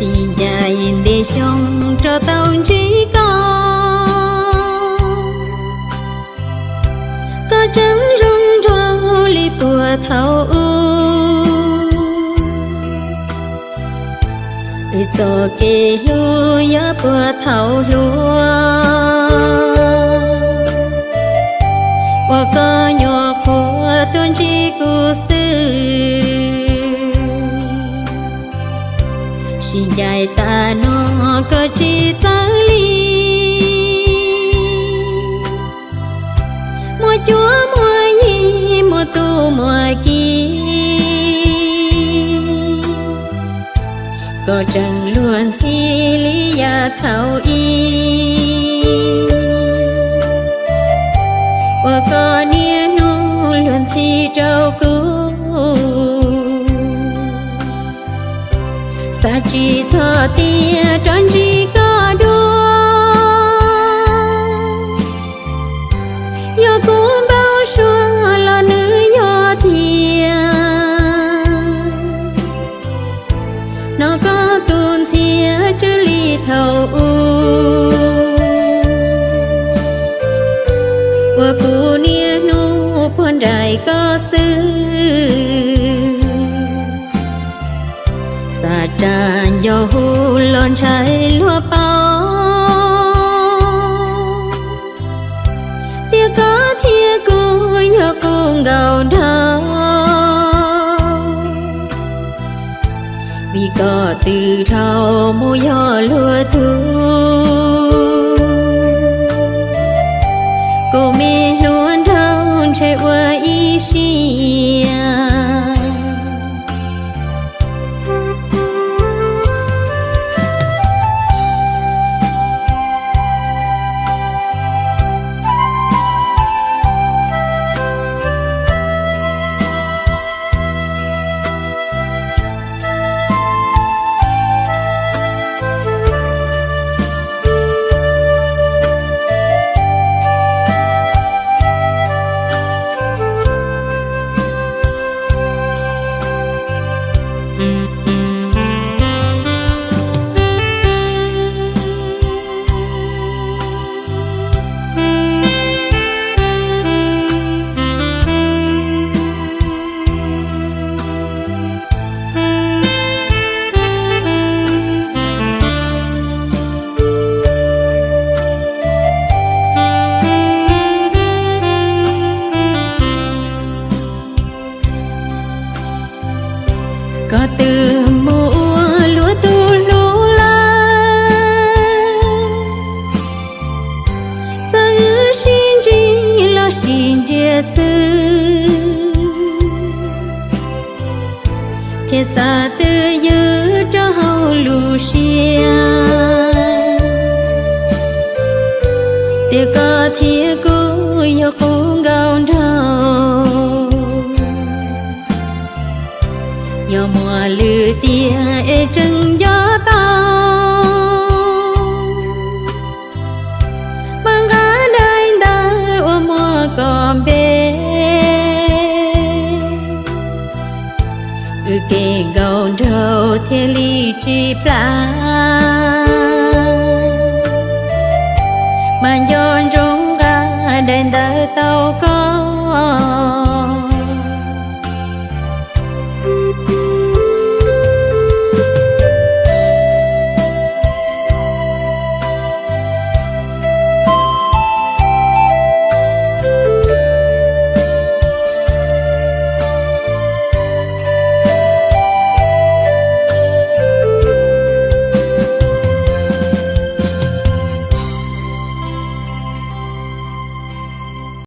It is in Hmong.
Tsis ncaim ntev xyoo rov tau ntsib koj, koj tseem zoo nraug li puag thaum ub. Wb txoj kev hlub yog puag thaum hluas, uas koj nyuam qhuav tuaj ntsib kuv xwb. Sib ncaim tas no koj tsis txawj li, muaj cuab muaj yig muaj tub muaj ki, koj tseem luag ntxhi li yav thaum ub, uas koj niaj hnub luag ntxhi rau kuv. Xav tsis txog tias rov ntsib koj dua, yog kuv npau suav los nws yog tiag. Hnov koj tus ntxhiab tsw li thaum ub, uas kuv niaj hnub puag nraim koj xwb. Xav rau ncauj hu los ntshai luag paub, tias koj thiab kuv yog qub nkaus nraug, vim koj twb dhau mus yog luag tug. Kuv me hluas nraug ntshe ua ib siab. Koj twb mus ua luag tug hlub lawm, txawm wb sib ntsib los sib ntsia xwb, thiaj xav twj ywm rau hauv lub siab, tias koj thiab kuv yog qub nkaus nraug. Yog muaj lwm tiam es tseem nco tau, mas nqa daim ntawv uas muaj koj npe, wb kev nkauj nraug thiaj li tsis plab. Mas nco ntsoov nqa daim ntawv tau koj,